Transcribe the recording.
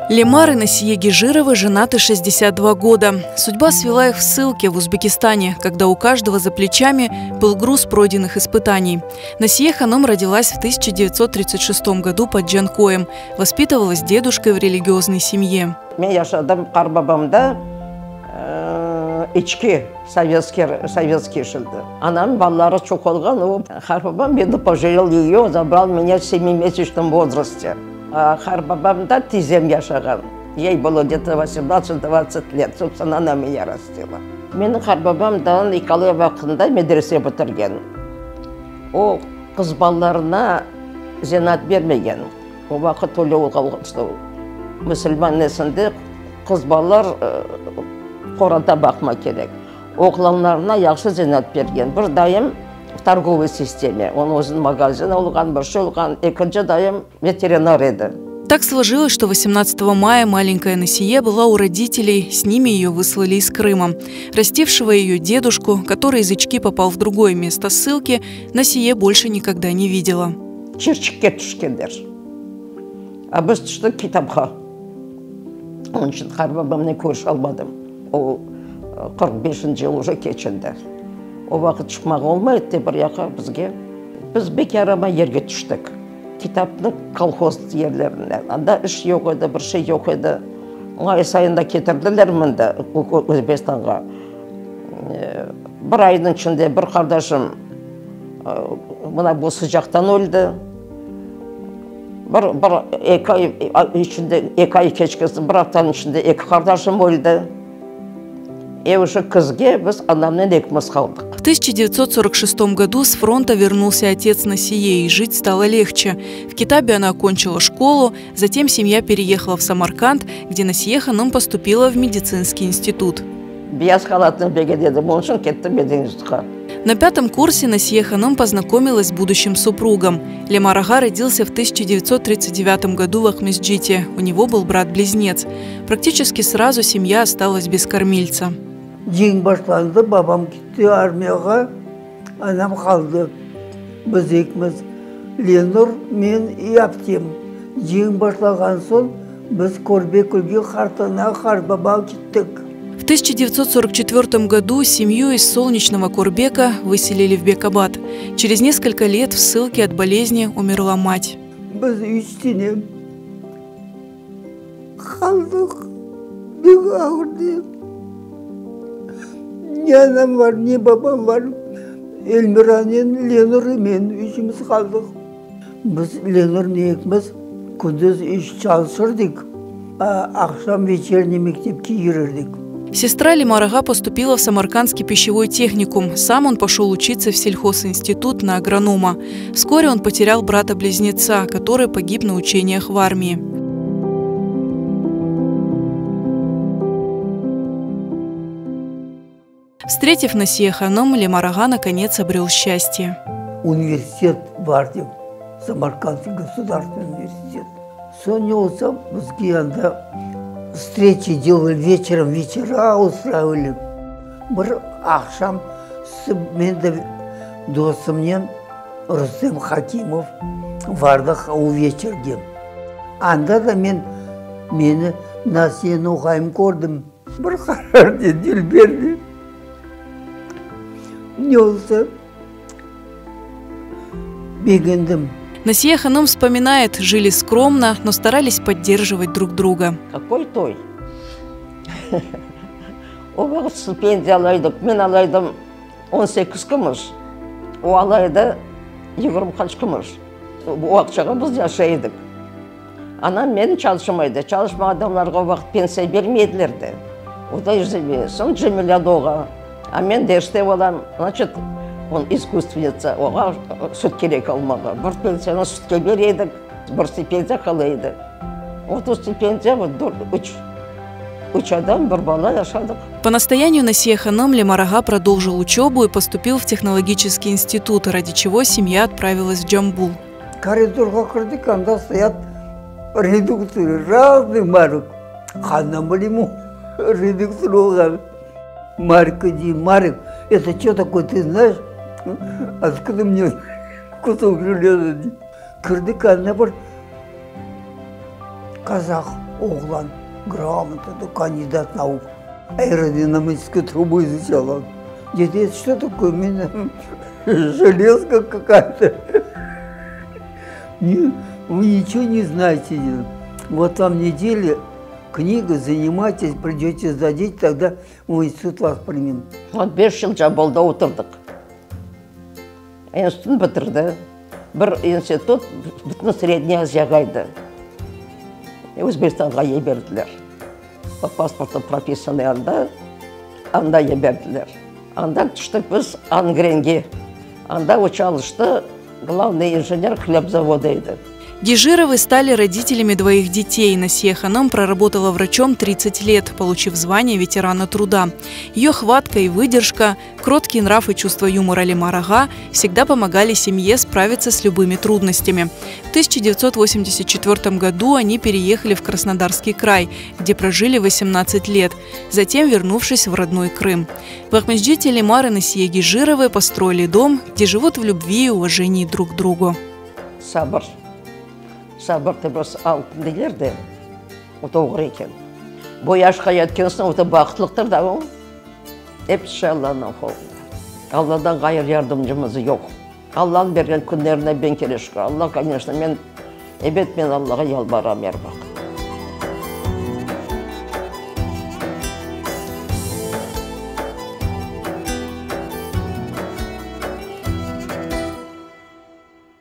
Лемар и Насие Гежировы женаты 62 года. Судьба свела их в ссылке в Узбекистане, когда у каждого за плечами был груз пройденных испытаний. Насие Ханым родилась в 1936 году под Джанкоем. Воспитывалась дедушкой в религиозной семье. Men yaşadım qartbabamda İçki, sovetskiy, sovetskiy şimdi. Anamnıñ balaları çoq olğan, o, qartbabam meni пожалел ее, забрал меня в семимесячном возрасте. Qartbabamda tizem yaşağan, ей было где-то восемнадцать-двадцать лет, собственно, она меня растила. Menim qartbabam daa Nikolay vaqtında medrese bitirgen. O, qız balalarına zenaat bermegen. O vaqıt öyle olğan, что musulman nesinde qız balalar qoranta baqmaq kerek. Oğlanlarına yahşı zenaat bergen. Bir dayım v torgovıy sisteme, onıñ özüniñ magazini olğan, bir şey olğan. Ekinci dayım veterinar edi. Так сложилось, что 18 мая маленькая Насие была у родителей, с ними ее выслали из Крыма. Растившего ее дедушку, который из Ички попал в другое место ссылки, Насие больше никогда не видела. Çirçikke tüşkenler. A biz tüştik Kitabğa. Onıñ içün qartbabamnen körüşe almadım. O, 45-nci yıl uje keçindi. O vaqıt çıqmağa olmay edi bir yaqqa bizge. Biz bek yaramay yerge tüştik. Kitabnı kolhoz yerlerinde. Anda iş yoq edi, bir şey yoq edi. Mayıs ayında ketirdiler mında, Özbekistanğa. Bir aynıñ içinde bir qardaşım mına bu sıcaqtan öldi. Bir, bir, eki ay içinde, eki ay keçken bir aftanıñ içinde eki qardaşım öldi. E uje küzge biz anamnen ekimiz qaldıq. В 1946 году с фронта вернулся отец Насие, и жить стало легче. В Китабе она окончила школу, затем семья переехала в Самарканд, где Насие Ханым поступила в медицинский институт. Beyaz halatnı begene edim, onıñ içün kettim medinstitutqa. На пятом курсе Насие Ханым познакомилась с будущим супругом. Лемар ağa родился в 1939 году в Акмесджите. У него был брат-близнец. Практически сразу семья осталась без кормильца. Cenk başlandı, babam ketti armiyağa, anam qaldı. Biz ekimiz, Lenur, men i aptem. Cenk başlağan soñ biz Körbekülge qartana, qartbabağa kettik. В 1944 году семью из солнечного Корбека выселили в Бекабад. Через несколько лет в ссылке от болезни умерла мать. Biz üç sene qaldıq, pek ağırdı. Ne anam bar, ne babam bar. Elmiranen Lenur i men üçümiz qaldıq. Biz Lenurnen ekimiz kündüz iş çalışırdık, aqşam veçerniy mektepke yürürdik. Сестра Лемар ağa поступила в Самаркандский пищевой техникум. Сам он пошел учиться в сельхозинститут на агронома. Вскоре он потерял брата-близнеца, который погиб на учениях в армии. Встретив Насие Ханым, Лемар ağa наконец обрел счастье. Universitet bar dep, Самаркандский государственный университет. Soñ olsa bizge anda встречи делали вечером, вечера устраивали. Bir aqşam men de dostumnen Rustem Hakimov bardıq o veçerge. Anda da men meni Nasiye noğayım kördim. Bir qarar dülberdi. Ne olsa begendim. Насие Ханым вспоминает, жили скромно, но старались поддерживать друг друга. Какой toy? O vaqıt stipendiya ala edik. Men ala edim 18 kümüş, o ala edi 20 qaç kümüş. O aqçağa biz yaşay edik. Anam menim çalışmaydı. Çalışmağan adamlarğa o vaqıt pensiya bermey ediler de. O da soñ Cemile doğa. A men derste olam, значит, on искусственница, oña süt kerek olmağa. Bir pensiyanı sütke bere edik, bir stipendiya qala edi. Вот o stipendiya вот üç, üç adam, bir bala yaşadıq. По настоянию Насие Ханым Лемар ağa продолжил учебу и поступил в технологический институт, ради чего семья отправилась в Джамбул. Koridorğa kirdik, anda стоят редукторы разных марок. Qandan bileyim редуктор olğan. Марик, иди, Марик, это что такое, ты знаешь? Откуда мне кусок железа? Kirdik, anda bir qazaq. Oğlan gramotный, kandidat nauk, aerodinamическую трубу изучал он. Dedi, это что такое, men железка какая-то. Вы ничего не знаете, dedi. Вот вам неделя, книга, занимайтесь, придете, сдадите, тогда в институт вас примем. 15 yıl Cambolda oturdıq. İnstitutnı bitirdi. Bir institut bütün Srednâya Aziyağa edi. Özbekistanğa yiberdiler. Po pasportu propisanıy anda, anda yiberdiler. Andan tüştik biz Angrenge. Anda o çalıştı, glavnıy injener hleb zavodı edi. Гижировы стали родителями двоих детей. Насия Ханым проработала врачом 30 лет, получив звание ветерана труда. Ее хватка и выдержка, кроткий нрав и чувство юмора Лемар-ага всегда помогали семье справиться с любыми трудностями. В 1984 году они переехали в Краснодарский край, где прожили 18 лет, затем вернувшись в родной Крым. В Акмесджите Лемар и Насия Гижировы построили дом, где живут в любви и уважении друг к другу. Sabır. Sabır tebesi altın deyler de, o doğru eken. Bu yaşqa yetken soñ, o da bahtlıqtır da o. Episi Allanıñ qolunda. Alladan ğayrı yardımcımız yoq. Allanıñ bergen künlerine biñ kere şükür. Alla, koneçno, men, ebet, men Allağa yalvaram er vaqıt.